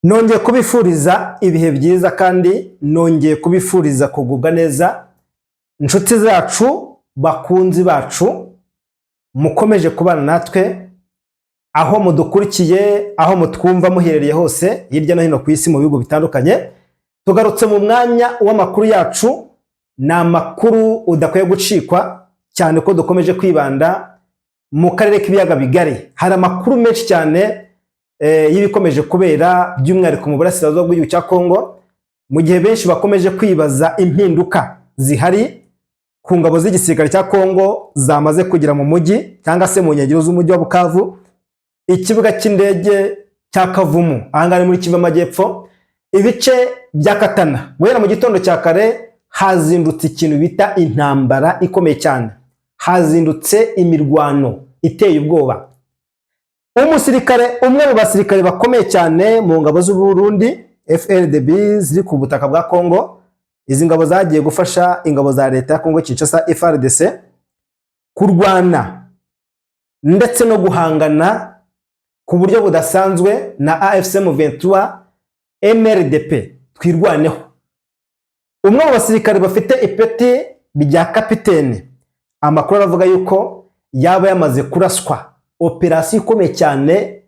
Nongeye kubifuriza ibihe byiza kandi nongeye kubifuriza kugubwa neza, inshuti zacu, bakunzi bacu mukomeje kubana natwe aho mudukurikiye, aho mutwumva muherereye hose hirya no hino ku isi mu bihugu bitandukanye. Tugarutse mu mwanya w'amakuru yacu. Ni amakuru udakwiye gucikwa, cyane ko dukomeje kwibanda mu karere k'ibiyaga bigari. Hari amakuru menshi cyane y'ibikomeje kubera, by'umwihariko mu burasirazuba bw'igihugu cya Kongo, mu gihe benshi bakomeje kwibaza impinduka zihari ku ngabo z'igisirikare cya Kongo zamaze kugera mu mujyi cyangwa se mu nkengero z'umujyi wa Bukavu, ikibuga cy'indege cya Kavumu ahangaha ni muri Kivu Amajyepfo, ibice bya Katana. Guhera mu gitondo cya kare hazindutse ikintu bita intambara ikomeye cyane, hazindutse imirwano iteye ubwoba. Umusirikare umwe mu basirikare bakomeye cyane mu ngabo z'u Burundi FRDB ziri ku butaka bwa Kongo, izi ngabo zagiye gufasha ingabo za leta ya Kongo Kinshasa FARDC kurwana ndetse no guhangana ku buryo budasanzwe na AFC M23 MRDP Twirwaneho. Umwe mu basirikare bafite ipeti rya kapitene, amakuru aravuga yuko yaba yamaze kuraswa. Operasiyo ikomeye cyane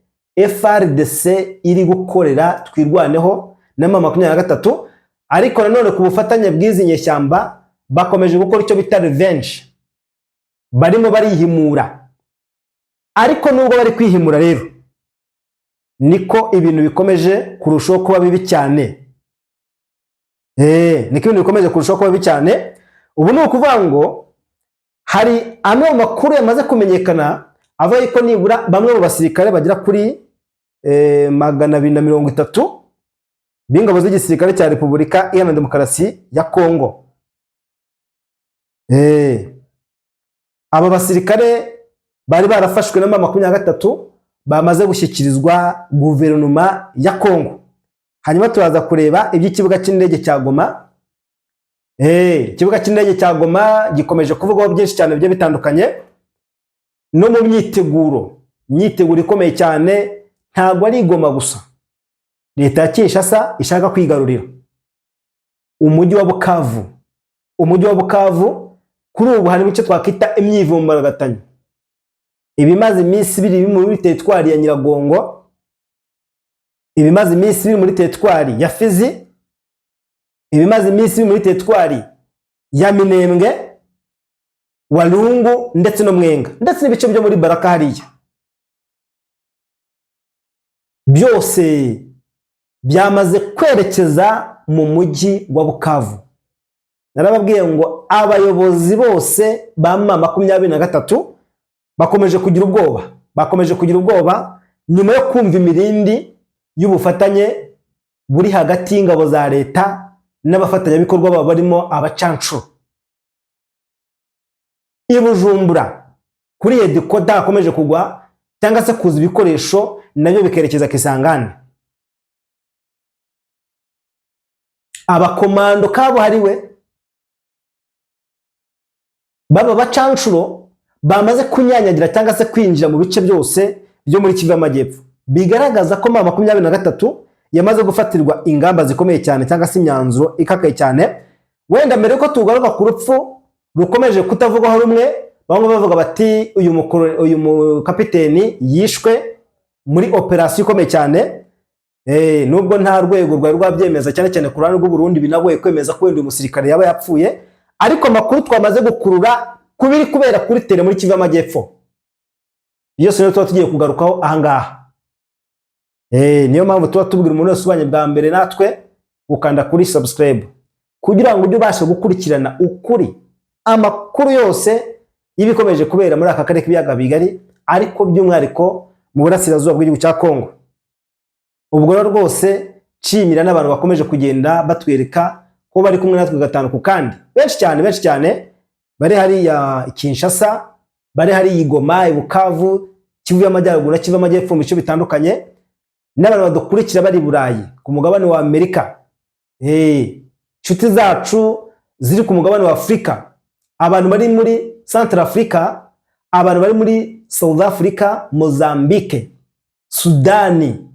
FARDC iri gukorera Twirwaneho na M23, ariko nanone ku bufatanye bw'izi nyeshyamba bakomeje gukora icyo bita revenge, barimo barihimura. Ariko nubwo bari kwihimura rero, niko ibintu bikomeje kurushaho kuba bibi cyane. Niko ibintu bikomeje kurushaho kuba bibi cyane. Ubu ni ukuvuga ngo hari amwe mu makuru yamaze kumenyekana avuga yuko nibura bamwe mu basirikare bagera kuri 230 b'ingabo z'igisirikare cya Repubulika Iharanira Demokarasi ya Kongo. Aba basirikare bari barafashwe na M23 bamaze gushyikirizwa guverinoma ya Kongo. Hanyuma turaza kureba iby'ikibuga cy'indege cya Goma. Ikibuga cy'indege cya Goma gikomeje kuvugwaho byinshi cyane bigiye bitandukanye, no mu myiteguro, imyiteguro ikomeye cyane. Ntabwo ari Goma gusa leta ya Kinshasa ishaka kwigarurira, umujyi wa Bukavu. Umujyi wa Bukavu kuri ubu harimo icyo twakwita imyivumbagatanyo, ibimaze iminsi biri muri teritwari ya Nyiragongo, ibimaze iminsi biri muri teritwari ya Fizi, ibimaze iminsi biri muri teritwari ya Minembwe, Walungu ndetse no Mwenga, ndetse n'ibice byo muri Baraka hariya, byose byamaze kwerekeza mu mujyi wa Bukavu. Narababwiye ngo abayobozi bose ba M23 bakomeje kugira ubwoba, bakomeje kugira ubwoba nyuma yo kumva imirindi y'ubufatanye buri hagati y'ingabo za leta n'abafatanyabikorwa babo barimo abacancuro. I Bujumbura kuri headquarter hakomeje kugwa cyangwa se kuza ibikoresho, nabyo bikerekeza Kisangani. Abakomando kabuhariwe baba bacancuro bamaze kunyanyagira cyangwa se kwinjira mu bice byose byo muri Kivu y'Amajyepfo, bigaragaza ko M23 yamaze gufatirwa ingamba zikomeye cyane cyangwa se imyanzuro ikakaye cyane. Wenda mbere yuko tugaruka ku rupfu rukomeje kutavugwaho rumwe, bamwe bavuga bati uyu mukapiteni yishwe muri operasiyo ikomeye cyane. Nubwo nta rwego rwari rwabyemeza, cyane cyane ku ruhande rw'u Burundi binagoye kwemeza ko wenda uyu musirikare yaba yapfuye, ariko amakuru twamaze gukurura ku biri kubera kuri terrain muri Kivu y'Amajyepfo yose niyo tuba tugiye kugarukaho ahangaha. Niyo mpamvu tuba tubwira umuntu wese ubanye bwa mbere natwe gukanda kuri subscribe kugira ngo ujye ubasha gukurikirana ukuri, amakuru yose y'ibikomeje kubera muri aka karere k'ibiyaga bigari, ariko by'umwihariko mu burasirazuba bw'igihugu cya Kongo. Ubwo rero rwose nshimira n'abantu bakomeje kugenda batwereka ko bari kumwe natwe gatanu ku kandi, benshi cyane, benshi cyane bari hariya i Kinshasa, bari hariya i Goma, i Bukavu, Kivu y'Amajyaruguru na Kivu y'Amajyepfo mu bice bitandukanye, n'abantu badukurikira bari i Burayi, ku mugabane wa Amerika, inshuti zacu ziri ku mugabane wa Afurika, abantu bari muri Central Africa, abantu bari muri South Africa, Mozambique, Sudani.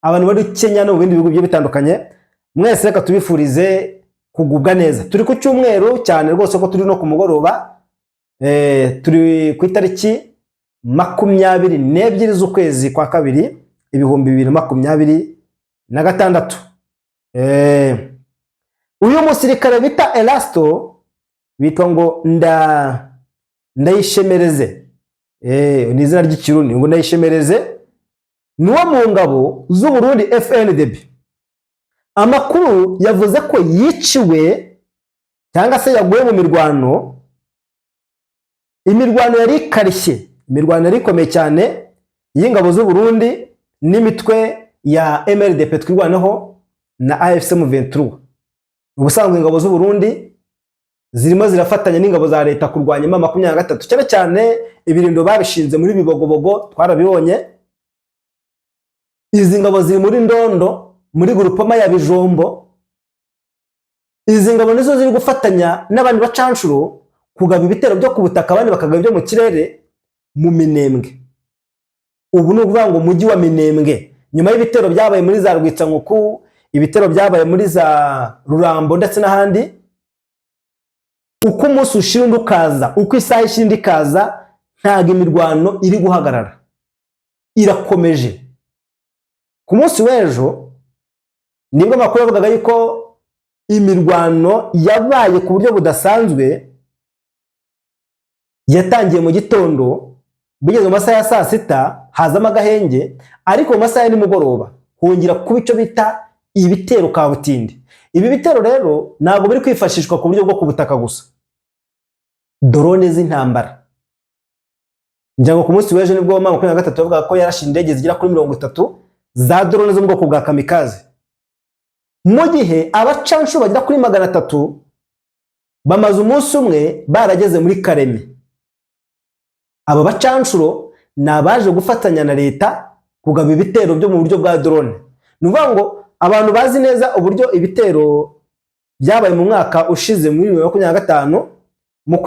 Abantu bari Kenya no mu bindi bihugu bigiye bitandukanye, mwese reka tubifurize kugubwa neza. Turi ku cyumweru cyane rwose, ko turi no ku mugoroba, turi ku itariki 22 z'ukwezi kwa kabiri 2026. Uyu musirikare bita Erasto, bitwa ngo Ndayishemereze, ni izina ry'Ikirundi, ngo Ndayishemereze, ni uwo mu ngabo z'u Burundi FNDB. Amakuru yavuze ko yiciwe cyangwa se yaguye mu mirwano. Imirwano yari ikarishye, imirwano yari ikomeye cyane y'ingabo z'u Burundi n'imitwe ya MRDP Twirwaneho na AFC M23. Ubusanzwe ingabo z'u Burundi zirimo zirafatanya n'ingabo za leta kurwanya M23, cyane cyane ibirindo babishinze muri Bibogobogo, twarabibonye. Izi ngabo ziri muri Ndondo, muri groupement ya Bijombo. Izi ngabo nizo ziri gufatanya n'abandi bacanshuro kugaba ibitero byo ku butaka, abandi bakagaba ibyo mu kirere mu Minembwe. Ubu ni ukuvuga ngo umujyi wa Minembwe, nyuma y'ibitero byabaye muri za Rwitsankuku, ibitero byabaye muri za Rurambo ndetse n'ahandi, uko umunsi ushira undi ukaza, uko isaha ishira indi ikaza, ntabwo imirwano iri guhagarara, irakomeje. Ku munsi w'ejo nibwo amakuru yavugaga yuko imirwano yabaye ku buryo budasanzwe. Yatangiye mu gitondo, bigeze mu masaha ya saa sita hazamo agahenge, ariko mu masaha ya nimugoroba hongera kuba icyo bita ibitero kabutindi. Ibi bitero rero ntabwo biri kwifashishwa ku buryo bwo ku butaka gusa, drone z'intambara. Ngira ngo ku munsi w'ejo nibwo M23 yavugaga ko yarashe indege zigera kuri 30 za drone zo mu bwoko bwa kamikaze, mu gihe abacanshuro bagera kuri 300 bamaze umunsi umwe barageze muri Kareme. Aba bacanshuro ni abaje gufatanya na leta kugaba ibitero byo mu buryo bwa drone. Ni ukuvuga ngo abantu bazi neza uburyo ibitero byabaye mu mwaka ushize muri 2025, mu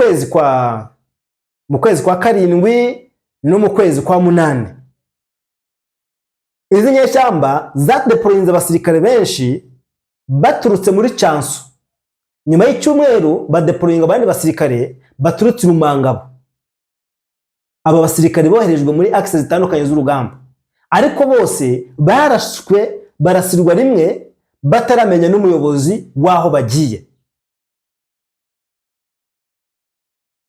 kwezi kwa karindwi no mu kwezi kwa munani, izi nyeshyamba zadeployinze abasirikare benshi baturutse muri Canso. Nyuma y'icyumweru badeployinga abandi basirikare baturutse i Rumangabo. Aba basirikare boherejwe muri axe zitandukanye z'urugamba, ariko bose barashwe, barasirwa rimwe bataramenya n'umuyobozi w'aho bagiye.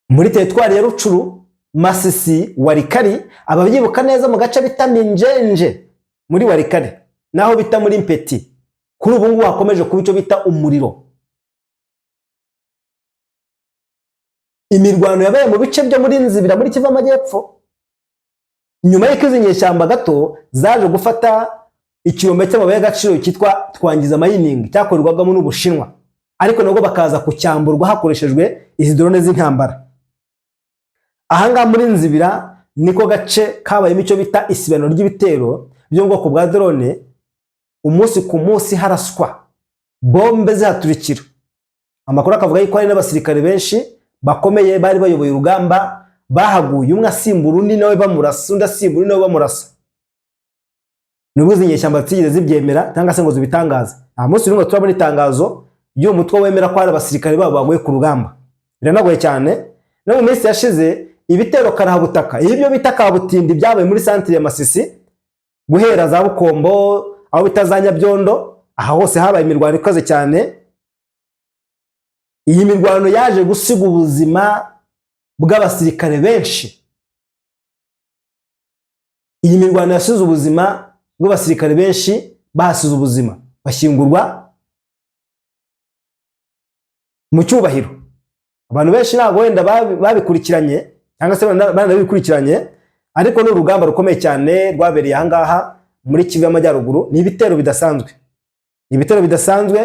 Muri teritwari ya Rucuru, Masisi, Warikari, ababyibuka neza mu gace bita Minjenje muri Warikari naho bita muri Mpeti, kuri ubu ngubu hakomeje kuba icyo bita umuriro. Imirwano yabaye mu bice byo muri Nzibira muri Kivu Amajyepfo, nyuma y'uko izi nyeshyamba gato zaje gufata ikirombe cy'amabuye y'agaciro cyitwa Twangiza Mining cyakorerwagamo n'Ubushinwa, ariko nabwo bakaza kucyamburwa hakoreshejwe izi drone z'intambara. Ahangaha muri Nzibira niko gace kabayemo icyo bita isibano ry'ibitero byo mu bwoko bwa drone, umunsi ku munsi haraswa bombe zihaturikira. Amakuru akavuga yuko hari n'abasirikare benshi bakomeye bari bayoboye urugamba bahaguye, umwe asimbura undi nawe bamurasa, undi asimbura undi nawe bamurasa, nubwo izi nyeshyamba zitigeze zibyemera cyangwa se ngo zibitangaze. Nta munsi n'umwe turabona itangazo ry'uwo mutwe wemera ko hari abasirikare babo baguye ku rugamba. Biranagoye cyane. No mu minsi yashize ibitero karahabutaka, ibyo bita kabutindi, byabaye muri santire ya Masisi, guhera za Bukombo, aho bita za Nyabyondo, aha hose habaye imirwano ikaze cyane. Iyi mirwano yaje gusiga ubuzima bw'abasirikare benshi. Iyi mirwano yasize ubuzima bw'abasirikare benshi, bahasize ubuzima, bashyingurwa mu cyubahiro. Abantu benshi ntabwo wenda babikurikiranye cyangwa se banabikurikiranye, ariko ni urugamba rukomeye cyane rwabereye ahangaha muri Kivu y'Amajyaruguru. Ni ibitero bidasanzwe, ni ibitero bidasanzwe,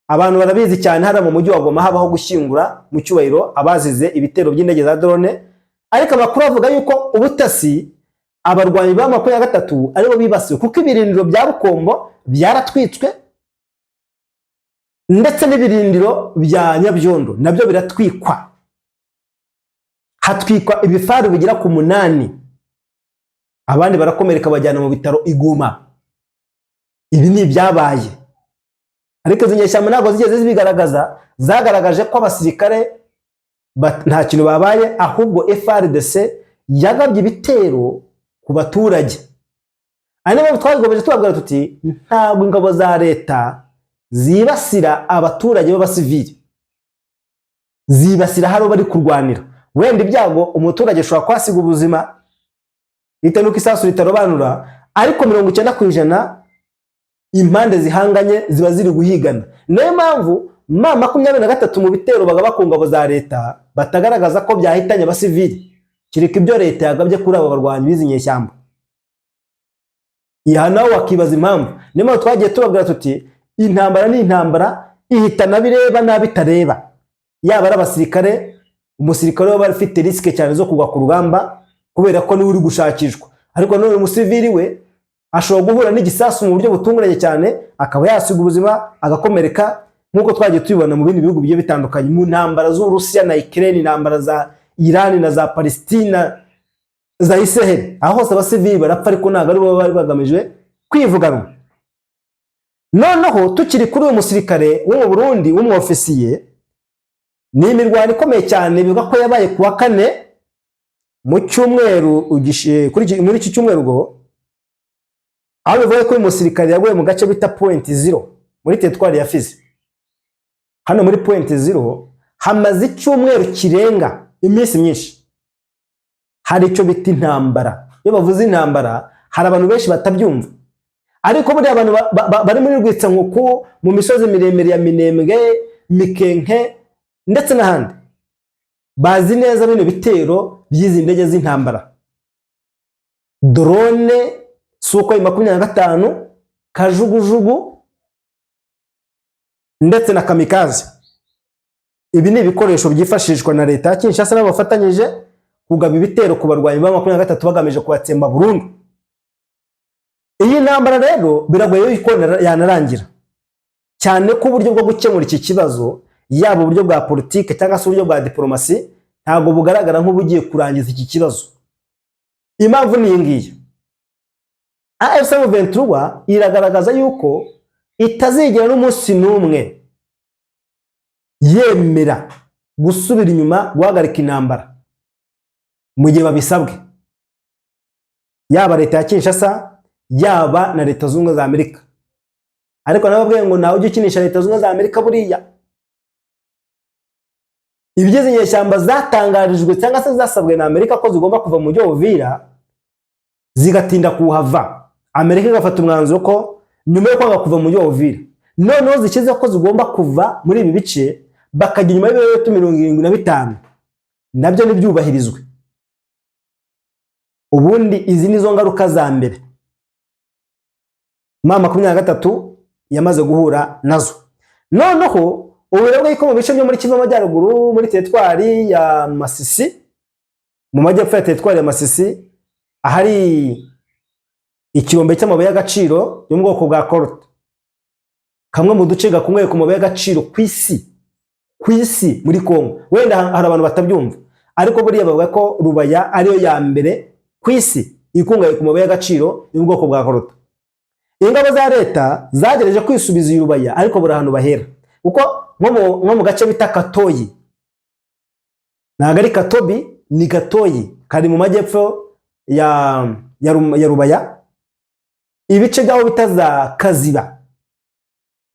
abantu barabizi cyane. Hariya mu mujyi wa Goma habaho gushyingura mu cyubahiro abazize ibitero by'indege za drone, ariko amakuru avuga yuko ubutasi, abarwanyi ba 23 aribo bibasiwe, kuko ibirindiro bya Bukombo byaratwitswe, ndetse n'ibirindiro bya Nyabyondo nabyo biratwikwa, hatwikwa ibifaru bigera ku 8, abandi barakomereka bajyana mu bitaro i Goma. Ibi ni ibyabaye, ariko izi nyeshyamba ntabwo zigeze zibigaragaza. Zagaragaje ko abasirikare nta kintu babaye, ahubwo FARDC yagabye ibitero ku baturage. Ari niyo mpamvu twagomeje tubabwira tuti ntabwo ingabo za leta zibasira abaturage b'abasivili, zibasira hano bari kurwanira. Wenda ibyago, umuturage ashobora kuhasiga ubuzima bitewe n'uko isasu ritarobanura, ariko 90% impande zihanganye ziba ziri guhigana. Niyo mpamvu M23 mu bitero bagaba ku ngabo za leta batagaragaza ko byahitanye abasivili, kereka ibyo leta yagabye kuri abo barwanyi b'izi nyeshyamba. Aha nawe wakibaza impamvu. Niyo mpamvu twagiye tubabwira tuti intambara ni intambara, ihitana bireba n'abitareba, yaba ari abasirikare. Umusirikare we aba afite risque cyane zo kugwa ku rugamba kubera ko niwe uri gushakishwa, ariko none umusivili we ashobora guhura n'igisasu mu buryo butunguranye cyane, akaba yasiga ubuzima, agakomereka, nk'uko twagiye tubibona mu bindi bihugu bigiye bitandukanye, mu ntambara z'Uburusiya na Ukraine, intambara za Iran na za Palestina, za Israel. Aho hose abasivili barapfa, ariko ntabwo ari bo bari bagamije kwivuganwa. Noneho tukiri kuri uyu musirikare wo mu Burundi w'umwofisiye, ni imirwano ikomeye cyane bivuga ko yabaye ku wa kane mu cyumweru muri iki cyumweru ubwo, aho bivuga ko uyu musirikare yaguye mu gace bita Point Zero muri teritwari ya Fizi. Hano muri Point Zero hamaze icyumweru kirenga, iminsi myinshi, hari icyo bita intambara. Iyo bavuze intambara hari abantu benshi batabyumva, ariko buriya abantu bari muri Rwitsankuku, mu misozi miremire ya Minembwe, Mikenke ndetse n'ahandi, bazi neza bino bitero by'izi ndege z'intambara, drone Sukhoi 25, kajugujugu ndetse na kamikaze. Ibi ni ibikoresho byifashishwa na leta ya Kinshasa n'abo bafatanyije kugaba ibitero ku barwanyi ba 23 bagamije kubatsemba burundu. Iyi ntambara rero biragoye yuko yanarangira, cyane ko uburyo bwo gukemura iki kibazo, yaba uburyo bwa politike cyangwa se uburyo bwa diporomasi, ntabwo bugaragara nk'ubugiye kurangiza iki kibazo. Impamvu ni iyi ngiyi: AFC M23 iragaragaza yuko itazigera n'umunsi n'umwe yemera gusubira inyuma, guhagarika intambara mu gihe babisabwe, yaba leta ya Kinshasa, yaba na Leta Zunze Ubumwe za Amerika. Ariko nababwiye ngo nawe ujya ukinisha Leta Zunze Ubumwe za Amerika. Buriya ibyo inyeshyamba zatangarijwe cyangwa se zasabwe na Amerika ko zigomba kuva mu mujyi wa Uvira, zigatinda kuhava, Amerika igafata umwanzuro ko nyuma yo kwanga kuva mu mujyi wa Uvira, noneho zishyize ko zigomba kuva muri ibi bice bakajya inyuma y'ibirometero 75, nabyo ntibyubahirizwe. Ubundi izi nizo ngaruka za mbere M23 yamaze guhura nazo. Noneho ubu rero ko mu bice byo muri Kivu y'Amajyaruguru, muri teritwari ya Masisi, mu majyepfo ya teritwari ya Masisi, ahari ikirombe cy'amabuye y'agaciro yo mu bwoko bwa coltan, kamwe mu duce gakungahaye ku mabuye y'agaciro ku isi muri Kongo. Wenda hari abantu batabyumva, ariko buriya bavuga ko Rubaya ariyo ya mbere ku isi ikungahaye ku mabuye y'agaciro yo mu bwoko bwa coltan. Ingabo za leta zagerageje kwisubiza iyi Rubaya, ariko buri ahantu bahera, kuko nko mu gace bita Katoyi, ntabwo ari Katobi, ni Katoyi, kari mu majyepfo ya Rubaya, ibice by'aho bita za Kaziba,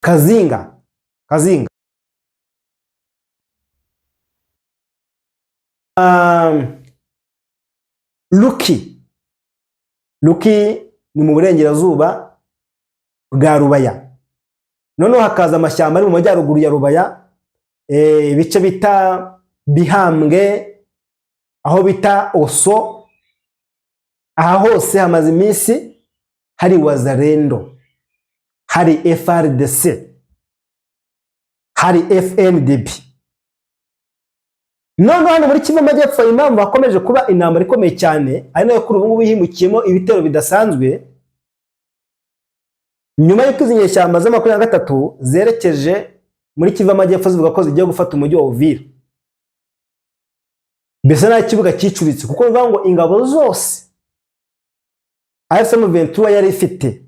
Kazinga, Kazinga, Luki. Luki ni mu burengerazuba bwa Rubaya. Noneho hakaza amashyamba ari mu majyaruguru ya Rubaya, ibice bita Bihambwe, aho bita Oso. Aha hose hamaze iminsi hari Wazalendo, hari FARDC, hari FNDB. Noneho hano muri Kivu Amajyepfo, impamvu hakomeje kuba intambara ikomeye cyane, ari nayo kuri ubu ngubu himukiyemo ibitero bidasanzwe, nyuma y'uko izi nyeshyamba za 23 zerekeje muri Kivu Amajyepfo zivuga ko zigiye gufata umujyi wa Uvira, mbese nta kibuga cyicuritse, kuko bivuga ngo ingabo zose AFC M23 yari ifite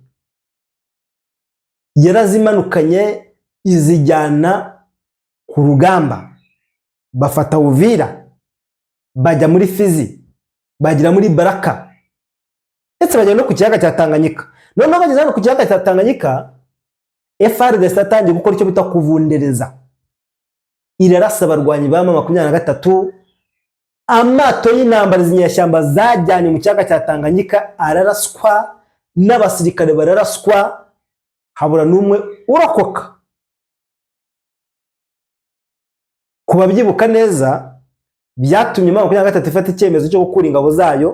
Yarazimanukanye izijyana ku rugamba, bafata Uvira, bajya muri Fizi, bagera muri Baraka, ndetse bagera no ku kiyaga cya Tanganyika. Noneho bageze hano ku kiyaga cya Tanganyika, FARDC yatangiye gukora icyo bita kuvundereza, irarasa abarwanyi ba M23. Amato y'intambara izi nyeshyamba zajyanye mu kiyaga cya Tanganyika araraswa, n'abasirikare bararaswa, habura n'umwe urokoka. Ku babyibuka neza, byatumye M23 ifata icyemezo cyo gukura ingabo zayo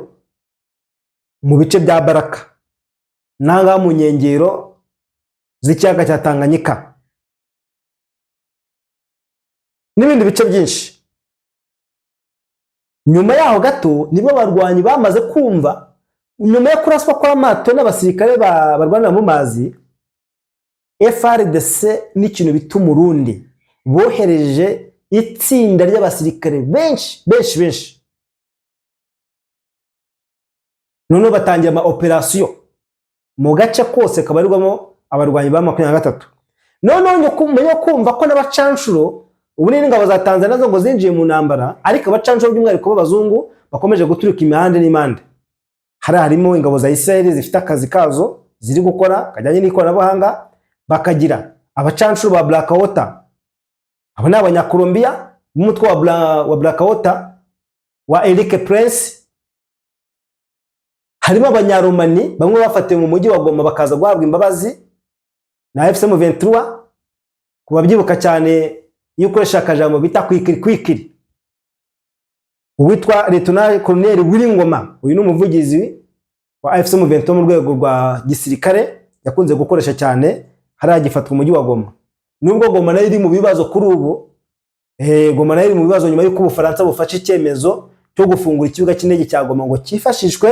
mu bice bya Baraka n'ahangaha mu nkengero z'ikiyaga cya Tanganyika n'ibindi bice byinshi. Nyuma yaho gato nibwo abarwanyi bamaze kumva, nyuma yo kuraswa kw'amato n'abasirikare barwanira mu mazi, FARDC n'ikintu bita Umurundi bohereje itsinda ry'abasirikare benshi benshi benshi, noneho batangira ama operasiyo mu gace kose kabarirwamo abarwanyi ba 23. Noneho nyuma yo kumva ko n'abacanshuro ubu n'ingabo za Tanzania zo ngo zinjiye mu ntambara, ariko abacanshuro by'umwihariko b'abazungu bakomeje guturika imihanda n'impande, hari harimo ingabo za Israel zifite akazi kazo ziri gukora kajyanye n'ikoranabuhanga, bakagira abacanshuro ba Blackwater, abo ni Abanyakolombiya b'umutwe wa Blackwater wa Eric Prince, harimo Abanyaromani bamwe bafatiwe mu mujyi wa Goma bakaza guhabwa imbabazi na AFC M23. Ku babyibuka cyane, iyo ukoresha akajambo bita kwikiri kwikiri, uwitwa Lieutenant Colonel Willy, uyu ni umuvugizi wa AFC M23 mu rwego rwa gisirikare, yakunze gukoresha cyane hariya gifatwa umujyi wa Goma. Nubwo Goma nayo iri mu bibazo kuri ubu, Goma nayo iri mu bibazo nyuma y'uko Ubufaransa bufashe icyemezo cyo gufungura ikibuga cy'indege cya Goma ngo cyifashishwe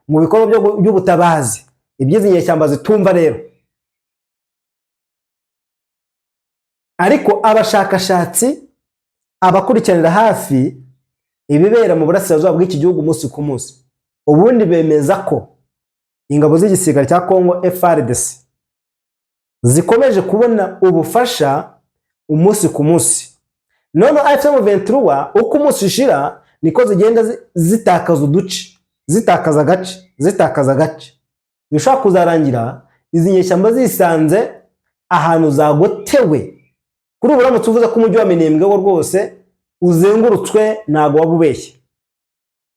mu bikorwa by'ubutabazi, iby'izi nyeshyamba zitumva rero. Ariko abashakashatsi, abakurikiranira hafi ibibera mu burasirazuba bw'iki gihugu umunsi ku munsi, ubundi bemeza ko ingabo z'igisirikare cya Congo FARDC zikomeje kubona ubufasha umunsi ku munsi. None AFC M23 uko umunsi ushira niko zigenda zitakaza uduce, zitakaza agace, zitakaza agace. Bishobora kuzarangira izi nyeshyamba zisanze ahantu zagotewe. Kuri ubu uramutse uvuze ko umujyi wa Minembwe wo rwose uzengurutswe, ntabwo waba ubeshye,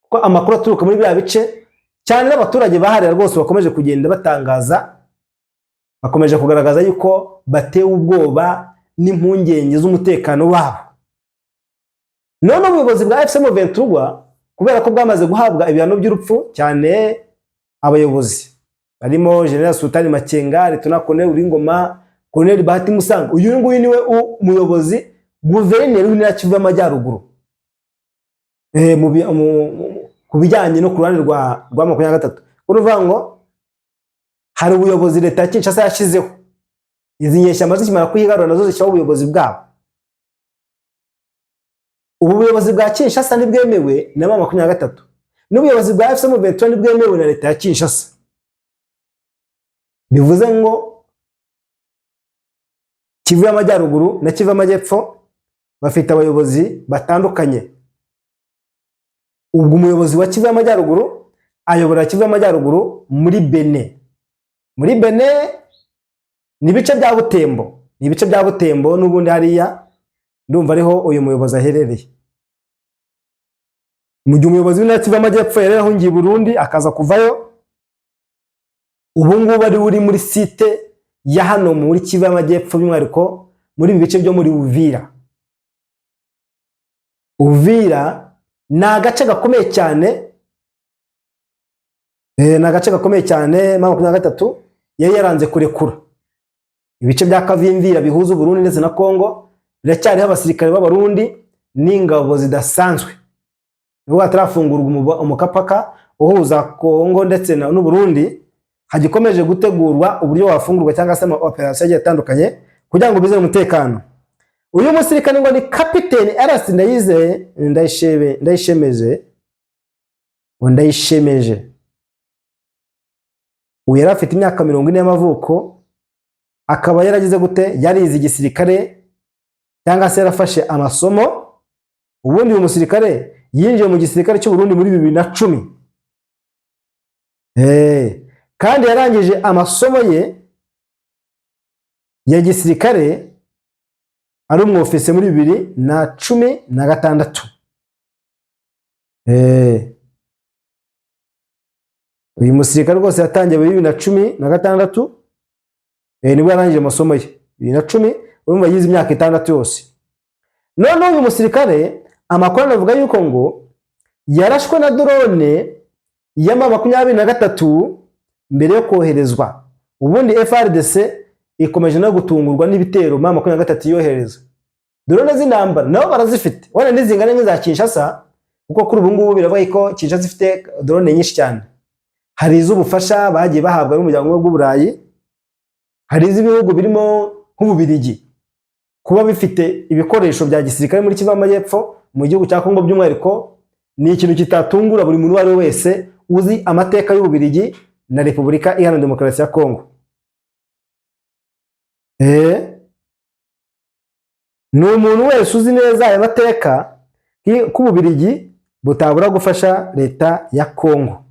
kuko amakuru aturuka muri biriya bice cyane n'abaturage baharira rwose bakomeje kugenda batangaza, bakomeje kugaragaza yuko batewe ubwoba n'impungenge z'umutekano wabo. None ubuyobozi bwa AFC M23, kubera ko bwamaze guhabwa ibihano by'urupfu, cyane abayobozi barimo General Sultani Makenga, Lieutenant Colonel Uringoma, Colonel Bahati Musanga, uyu nguyu niwe umuyobozi guverineri w'intara Kivu y'Amajyaruguru ku bijyanye no ku ruhande rwa 23. Uruvuga ngo hari ubuyobozi leta ya Kinshasa yashyizeho, izi nyeshyamba zikimara kuyigarura nazo zishyiraho ubuyobozi bwabo. Ubu buyobozi bwa Kinshasa ntibwemewe na M23, n'ubuyobozi bwa AFC M23 ntibwemewe na leta ya Kinshasa. Bivuze ngo Kivu y'Amajyaruguru na Kivu y'Amajyepfo bafite abayobozi batandukanye. Ubwo umuyobozi wa Kivu y'Amajyaruguru ayobora Kivu y'Amajyaruguru muri Bene. Muri Bene ni ibice bya Butembo, ni ibice bya Butembo n'ubundi hariya ndumva ariho uyu muyobozi aherereye. Mu gihe umuyobozi w'intara Kivu y'Amajyepfo yari yarahungiye i Burundi akaza kuvayo, ubu ngubu ari uri muri site ya hano muri Kivu y'Amajyepfo, by'umwihariko muri ibi bice byo muri Uvira. Uvira ni agace gakomeye cyane, ni agace gakomeye cyane M23 yari yaranze kurekura. Ibice bya Kavimvira bihuza Uburundi ndetse na Congo biracyariho abasirikare b'Abarundi n'ingabo zidasanzwe. Nubwo hatarafungurwa umupaka uhuza Congo ndetse n'Uburundi, hagikomeje gutegurwa uburyo wafungurwa cyangwa se ama operasiyo agiye atandukanye kugira ngo bizere umutekano. Uyu musirikare ngo ni Kapiteni Arasi Ndayizeye Ndayishebe Ndayishemeje, ngo Ndayishemeje. Uyu yari afite imyaka 40 y'amavuko, Akaba yaragize gute? Yarize igisirikare cyangwa se yarafashe amasomo. Ubundi uyu musirikare yinjiye mu gisirikare cy'u Burundi muri 2010, kandi yarangije amasomo ye ya gisirikare ari umwofisiye muri 2016. Uyu musirikare rwose yatangiye muri 2016, nibwo yarangije amasomo ye 2010. Urumva yize imyaka 6 yose. Noneho uyu musirikare, amakuru anavuga yuko ngo yarashwe na drone ya M23 mbere yo koherezwa. Ubundi FARDC ikomeje no gutungurwa n'ibitero M23 yohereza. Drone z'intambara nabo barazifite, wenda ntizingana nk'iza Kinshasa, kuko kuri ubu ngubu biravuga ko Kinshasa ifite drone nyinshi cyane. Hari iz'ubufasha bagiye bahabwa n'umuryango w'Uburayi, hari iz'ibihugu birimo nk'Ububirigi kuba bifite ibikoresho bya gisirikare muri Kivu y'Amajyepfo, mu gihugu cya Kongo by'umwihariko. Ni ikintu kitatungura buri muntu uwo ari we wese uzi amateka y'Ububirigi na Repubulika Iharanira Demokarasi ya Kongo. Ni umuntu wese uzi neza aya mateka ko Ububirigi butabura gufasha leta ya Kongo.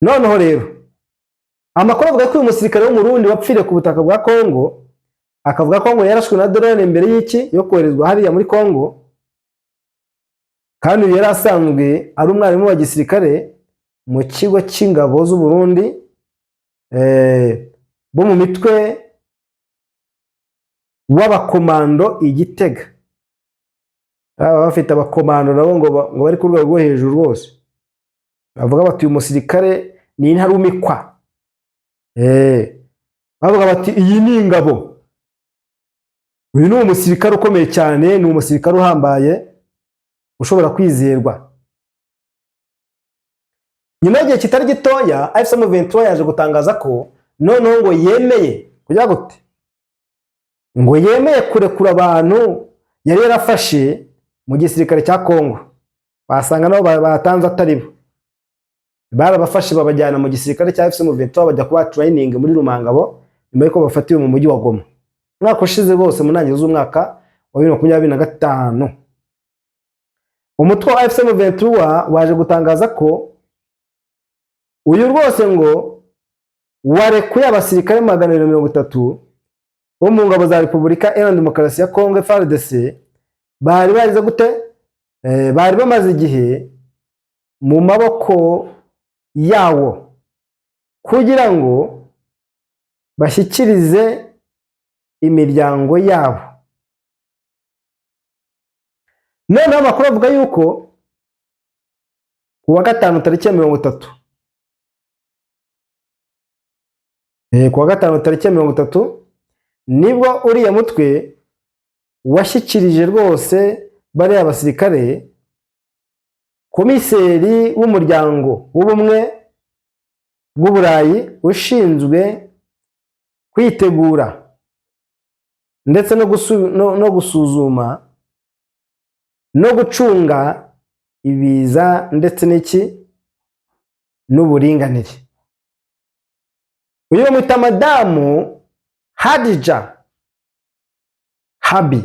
Noneho rero amakuru avuga ko uyu musirikare w'Umurundi wapfiriye ku butaka bwa Kongo, akavuga ko ngo yarashwe na drone mbere y'iki yo koherezwa hariya muri Kongo, kandi uyu yari asanzwe ari umwarimu wa gisirikare mu kigo cy'ingabo z'u Burundi, bo mu mitwe w'abakomando i Gitega. Baba bafite abakomando nabo ngo bari ku rwego rwo hejuru rwose. Bavuga bati uyu musirikare ni intarumikwa. Bavuga bati iyi ni ingabo, uyu ni umusirikare ukomeye cyane, ni umusirikare uhambaye ushobora kwizerwa. Nyuma y'igihe kitari gitoya, AFC M23 yaje gutangaza ko noneho ngo yemeye kujya gute, ngo yemeye kurekura abantu yari yarafashe mu gisirikare cya Kongo. Basanga nabo batanze atari bo, barabafashe babajyana mu gisirikare cya AFC M23, bajya kuba training muri Rumangabo nyuma y'uko bafatiwe mu mujyi wa Goma umwaka ushize rwose, mu ntangiriro z'umwaka wa 2025. Umutwe wa AFC M23 waje gutangaza ko uyu rwose ngo warekuye abasirikare 230 bo mu ngabo za Repubulika Iharanira Demokarasi ya Kongo, FARDC, bari barize gute? Bari bamaze igihe mu maboko yawo kugira ngo bashyikirize imiryango yabo. Noneho amakuru avuga yuko ku wa gatanu tariki ya 30, ku wa gatanu tariki ya 30 nibwo uriya mutwe washyikirije rwose bariya basirikare komiseri w'umuryango w'ubumwe bw'Uburayi ushinzwe kwitegura ndetse no gusuzuma no gucunga ibiza ndetse n'iki n'uburinganire. Uyu bamwita Madamu Hadija Habi.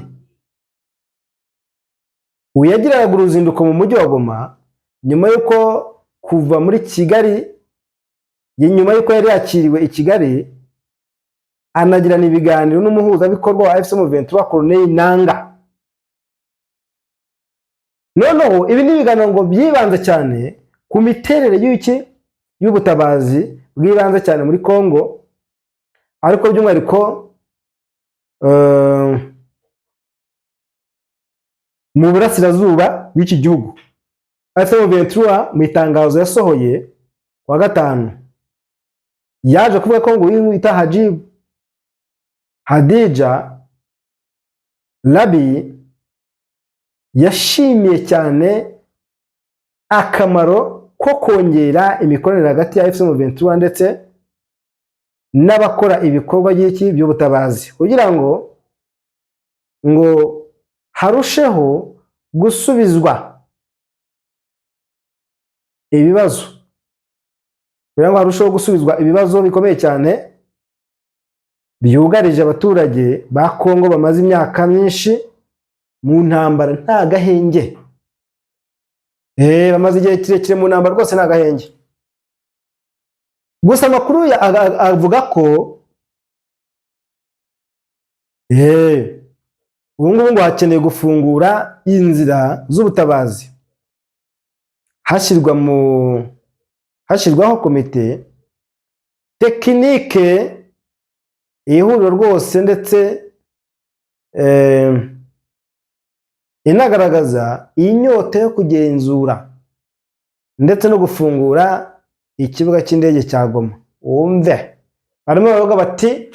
Uyu yagiranaga uruzinduko mu mujyi wa Goma nyuma y'uko kuva muri Kigali, nyuma y'uko yari yakiriwe i Kigali anagirana ibiganiro n'umuhuzabikorwa wa AFC M23, Corneille Nanga. Noneho ibi ni ibiganiro ngo byibanze cyane ku miterere y'iki y'ubutabazi bw'ibanze cyane muri Congo, ariko by'umwihariko mu burasirazuba bw'iki gihugu. AFC M23 mu itangazo yasohoye wa gatanu yaje kuvuga ko ngo uyu wita Hajib Hadija Rabi yashimiye cyane akamaro ko kongera imikoranire hagati ya AFC M23 ndetse n'abakora ibikorwa by'iki by'ubutabazi kugira ngo harusheho gusubizwa ibibazo Kugira ngo harusheho gusubizwa ibibazo bikomeye cyane byugarije abaturage ba Kongo bamaze imyaka myinshi mu ntambara nta gahenge. Bamaze igihe kirekire mu ntambara rwose nta gahenge. Gusa amakuru avuga ko ubu ngubu ngo hakeneye gufungura inzira z'ubutabazi, hashyirwaho komite technique, ihuriro rwose, ndetse inagaragaza inyota yo kugenzura ndetse no gufungura ikibuga cy'indege cya Goma. Wumve, barimo baravuga bati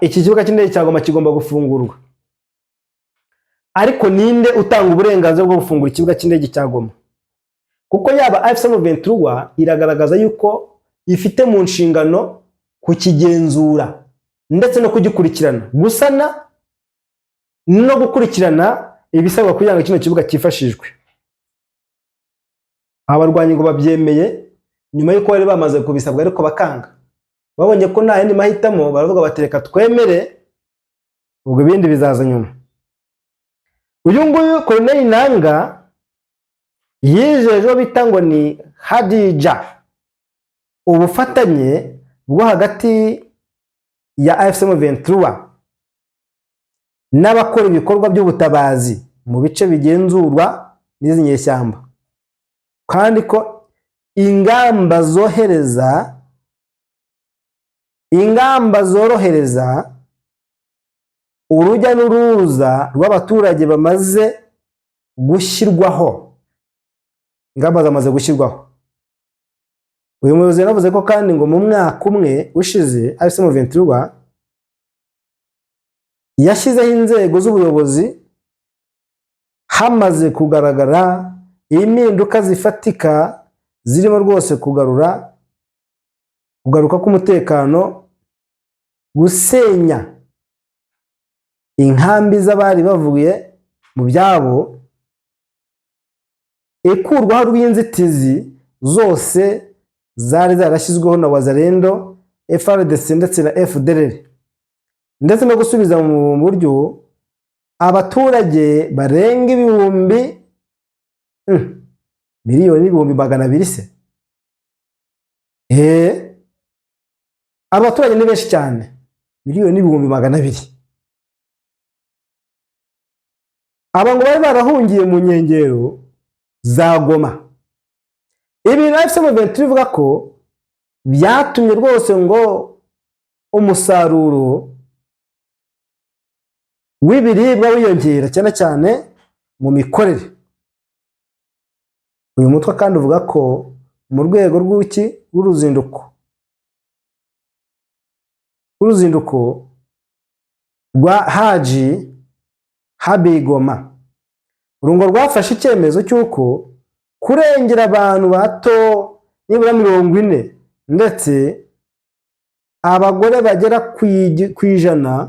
iki kibuga cy'indege cya Goma kigomba gufungurwa. Ariko ninde utanga uburenganzira bwo gufungura ikibuga cy'indege cya Goma? Kuko yaba AFC M23 iragaragaza yuko ifite mu nshingano kukigenzura ndetse no kugikurikirana, gusana no gukurikirana ibisabwa kugira ngo kino kibuga cyifashishwe. Aba barwanyi ngo babyemeye nyuma y'uko bari bamaze kubisabwa ariko bakanga. Babonye ko nta yandi mahitamo, baravuga bati reka twemere, ubwo ibindi bizaza nyuma. Uyu nguyu Corneille Nanga yijeje uwo bita ngo ni Hadija ubufatanye bwo hagati ya AFC M23 n'abakora ibikorwa by'ubutabazi mu bice bigenzurwa n'izi nyeshyamba, kandi ko ingamba zorohereza urujya n'uruza rw'abaturage bamaze gushyirwaho, ingamba zamaze gushyirwaho. Uyu muyobozi yanavuze ko kandi ngo mu mwaka umwe ushize AFC M23 yashyizeho inzego z'ubuyobozi, hamaze kugaragara impinduka zifatika zirimo rwose kugaruka k'umutekano, gusenya inkambi z'abari bavuye mu byabo, ikurwaho rw'inzitizi zose zari zarashyizweho na Wazalendo, FARDC ndetse na FDLR, ndetse no gusubiza mu buryo abaturage barenga ibihumbi 1,200,000 se. Abaturage ni benshi cyane, 1,200,000. Aba ngo bari barahungiye mu nkengero za Goma. Ibi na AFC M23 ivuga ko byatumye rwose ngo umusaruro w'ibiribwa wiyongera, cyane cyane mu mikorere. Uyu mutwe kandi uvuga ko mu rwego rw'iki rw'uruzinduko rwa Haji Habigoma, urungo rwafashe icyemezo cy'uko kurengera abantu bato nibura 40 ndetse abagore bagera ku 100,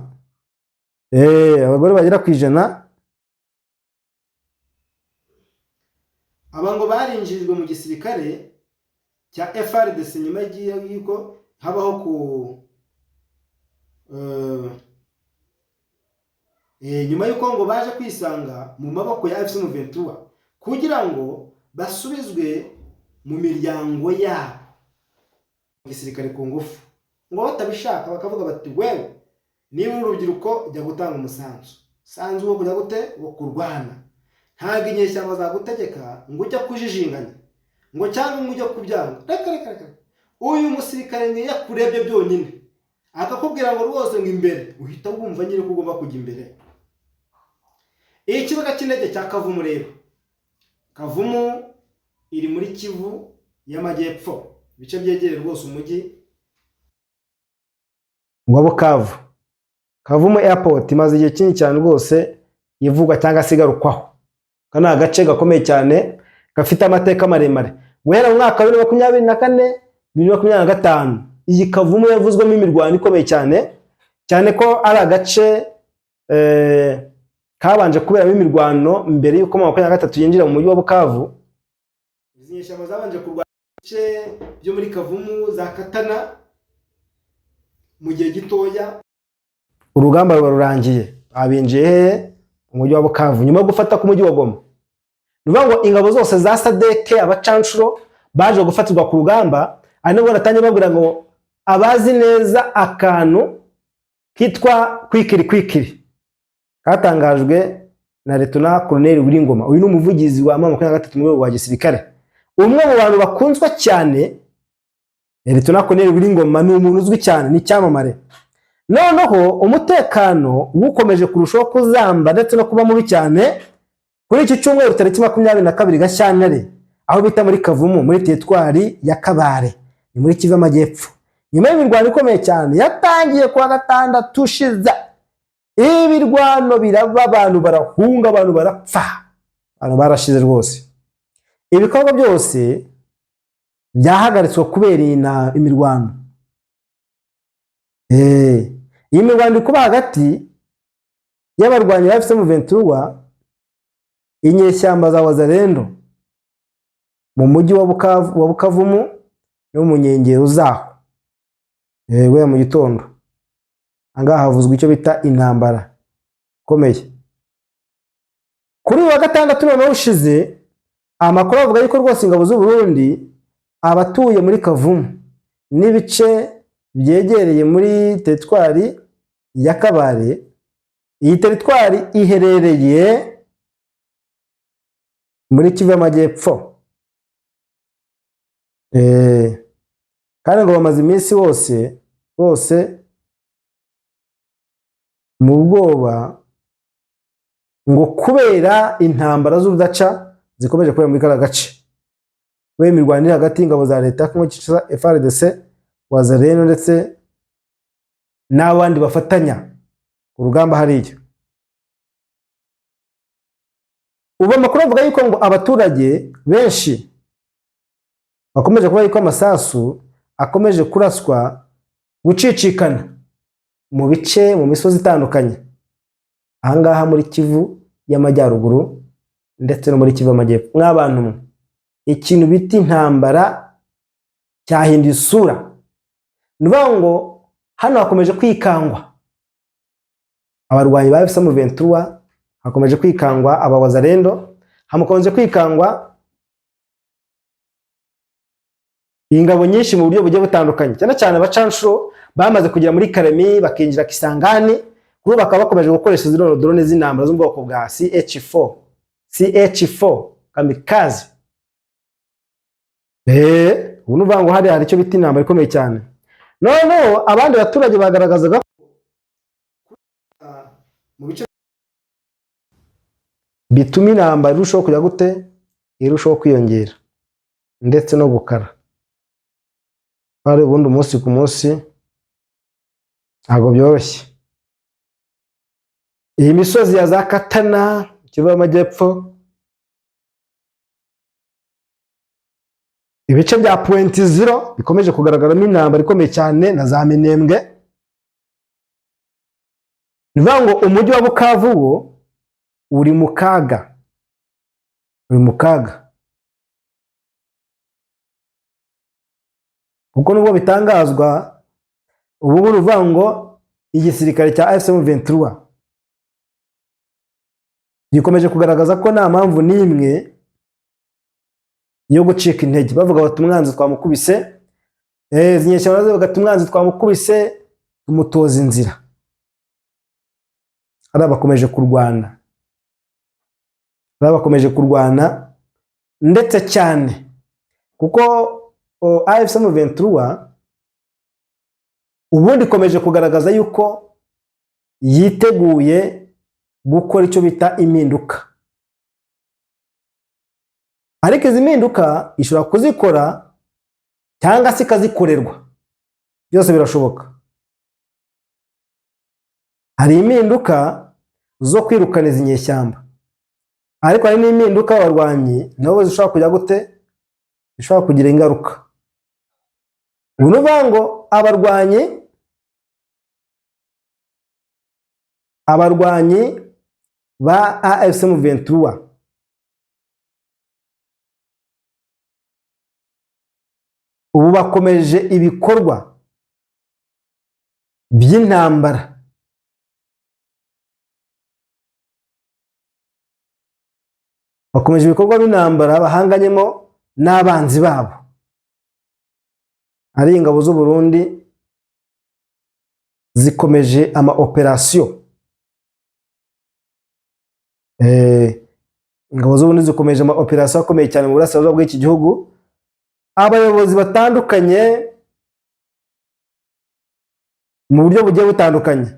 abagore bagera ku 100. Aba ngo barinjirijwe mu gisirikare cya FARDC nyuma y'uko habaho ku nyuma y'uko ngo baje kwisanga mu maboko ya AFC M23 kugira ngo basubizwe mu miryango yabo mu gisirikare ku ngufu, ngo batabishaka bakavuga bati wewe niba uri urubyiruko jya gutanga umusanzu, sanzu wo kujya gute, wo kurwana. Ntabwo inyeshyamba zagutegeka ngo ujye kujijinganya ngo cyangwa ngo ujye kubyanga. Reka reka reka, uyu musirikare ngo iyo akurebye byonyine akakubwira ngo rwose ngo imbere, uhita wumva nyine ko ugomba kujya imbere. Ikibuga cy'indege cya Kavumu rero, Kavumu iri muri Kivu y'Amajyepfo, ibice byegereye rwose umujyi wa Bukavu. Kavumu Airport imaze igihe kinini cyane rwose ivugwa cyangwa se igarukwaho. Aka ni agace gakomeye cyane gafite amateka maremare. Guhera mu mwaka wa 2024, 2025, iyi Kavumu yavuzwemo imirwano ikomeye cyane, cyane ko ari agace kabanje kuberamo imirwano mbere y'uko 23 yinjira mu mujyi wa Bukavu. Izi nyeshyamba zabanje kurwana Bice byo muri Kavumu za Katana, mu gihe gitoya urugamba ruba rurangiye. Abinjiye hehe? Mu mujyi wa Bukavu, nyuma yo gufata ku mujyi wa Goma. Ni ukuvuga ngo ingabo zose za SADC, abacanshuro baje gufatirwa ku rugamba. Ari nabwo natangiye babwira ngo abazi neza akantu kitwa kwikiri kwikiri katangajwe na Lieutenant Colonel Willy Ngoma. Uyu ni umuvugizi wa M23 mu rwego rwa gisirikare, umwe mu bantu bakunzwe cyane. Lieutenant Colonel Willy Ngoma ni umuntu uzwi cyane, ni icyamamare. Noneho umutekano ukomeje kurushaho kuzamba ndetse no kuba mubi cyane kuri iki cyumweru tariki 22 Gashyantare, aho bita muri Kavumu, muri teritwari ya Kabare, ni muri Kivu Amajyepfo, nyuma y'imirwano ikomeye cyane yatangiye kuwa gatandatu ushize. Ibirwano biraba, abantu barahunga, abantu barapfa, abantu barashize rwose. Ibikorwa byose byahagaritswe kubera iyi imirwano. Iyi mirwano iri kuba hagati y'abarwanyi ba AFC M23, inyeshyamba za Wazalendo, mu mujyi wa Bukavu, wa Bukavumu no mu nkengero zaho. Guhera mu gitondo ahangaha havuzwe icyo bita intambara ikomeye. Kuri uyu wa gatandatu noneho ushize, amakuru avuga yuko rwose ingabo z'u Burundi, abatuye muri Kavumu n'ibice byegereye muri teritwari ya Kabare. Iyi teritwari iherereye muri Kivu y'Amajyepfo. Kandi ngo bamaze iminsi bose bose mu bwoba ngo kubera intambara z'urudaca zikomeje kubera muri kariya gace, kubera imirwanire iri hagati y'ingabo za leta ya Kongo Kinshasa, FARDC, Wazalendo ndetse n'abandi bafatanya urugamba hariya. Ubu amakuru avuga yuko ngo abaturage benshi bakomeje kuvuga yuko amasasu akomeje kuraswa gucicikana mu bice, mu misozi itandukanye ahangaha muri Kivu y'Amajyaruguru ndetse no muri Kivu y'Amajyepfo. Mw'abantu mwe, ikintu bita intambara cyahinduye isura. Ni ukuvuga ngo hano hakomeje kwikangwa abarwanyi ba AFC M23, hakomeje kwikangwa aba Wazalendo, hakomeje kwikangwa ingabo nyinshi mu buryo bugiye butandukanye, cyane cyane abacanshuro bamaze kugera muri Kalemi, bakinjira Kisangani. Kuri ubu bakaba bakomeje gukoresha zino drone z'intambara zo mu bwoko bwa CH4, CH4 kamikaze. Ubu ni ukuvuga ngo hari icyo bita intambara ikomeye cyane. Noneho abandi baturage bagaragazaga ko mu bice bituma intambara irushaho kujya gute, irushaho kwiyongera ndetse no gukara. Hari ubundi umunsi ku munsi ntabwo byoroshye. Iyi misozi ya za Katana, Kivu y'Amajyepfo, ibice bya Point Zero bikomeje kugaragaramo intambara ikomeye cyane na za Minembwe. Ni ukuvuga ngo umujyi wa Bukavu wo uri mu kaga, uri mu kaga, kuko nubwo bitangazwa ubu ngubu, ni ukuvuga ngo igisirikare cya AFC M23 gikomeje kugaragaza ko nta mpamvu n'imwe yo gucika intege. Bavuga bati umwanzi twamukubise. Izi nyeshyamba nazo bavuga ati umwanzi twamukubise, tumutoza inzira. Hariya bakomeje kurwana, hariya bakomeje kurwana ndetse cyane, kuko AFC M23 ubundi ikomeje kugaragaza yuko yiteguye gukora icyo bita impinduka. Ariko izi mpinduka ishobora kuzikora cyangwa se ikazikorerwa, byose birashoboka. Hari impinduka zo kwirukana izi nyeshyamba, ariko hari n'impinduka abarwanyi nabo zishobora kujya gute, zishobora kugira ingaruka. Ubu ni ukuvuga ngo abarwanyi ba AFC M23 Ubu bakomeje ibikorwa by'intambara. Bakomeje ibikorwa by'intambara bahanganyemo n'abanzi babo, ari ingabo z'u Burundi zikomeje ama operasiyo. Ingabo z'u Burundi zikomeje ama operasiyo akomeye cyane mu burasirazuba bw'iki gihugu. Abayobozi batandukanye mu buryo bugiye butandukanye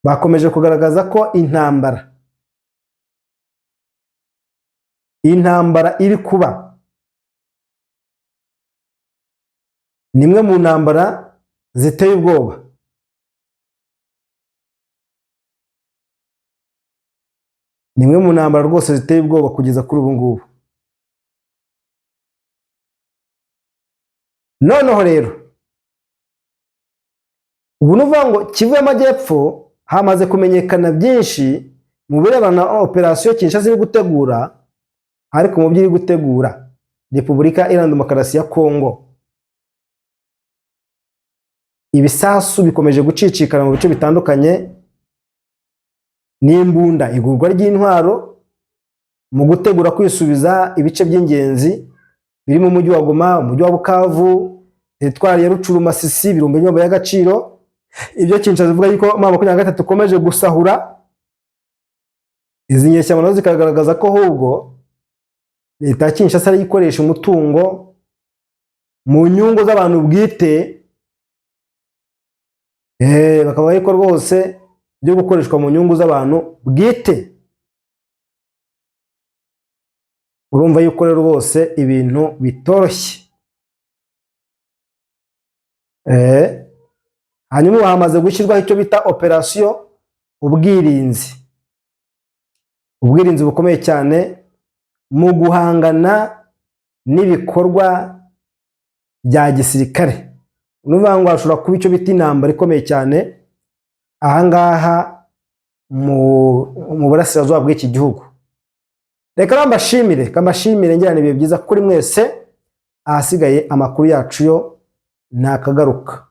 bakomeje kugaragaza ko intambara iri kuba ni imwe mu ntambara ziteye ubwoba. Ni imwe mu ntambara rwose ziteye ubwoba kugeza kuri ubu ngubu. Noneho rero ubu ni ukuvuga ngo Kivu y'Amajyepfo hamaze kumenyekana byinshi mu birebana na operasiyo Kinshasa iri gutegura, ariko mu byo iri gutegura Repubulika Iharanira Demokarasi ya Kongo, ibisasu bikomeje gucicikana mu bice bitandukanye n'imbunda, igurwa ry'intwaro mu gutegura kwisubiza ibice by'ingenzi birimo umujyi wa Goma, umujyi wa Bukavu, teritwari ya Rucuru, Masisi, Birombe by'amabuye y'agaciro. Ibyo Kinshasa ivuga yuko M23 ikomeje gusahura, izi nyeshyamba nazo zikagaragaza ko ahubwo leta ya Kinshasa ariyo ikoresha umutungo mu nyungu z'abantu bwite, bakaba ariko rwose byo gukoreshwa mu nyungu z'abantu bwite. Urumva yuko rero rwose ibintu bitoroshye. Hanyuma hamaze gushyirwaho icyo bita operasiyo ubwirinzi, ubwirinzi bukomeye cyane mu guhangana n'ibikorwa bya gisirikare. Ni ukuvuga ngo hashobora kuba icyo bita intambara ikomeye cyane ahangaha mu burasirazuba bw'iki gihugu. Reka mbashimire, ngirana ibihe byiza kuri mwese. Ahasigaye amakuru yacu yo ntakagaruka.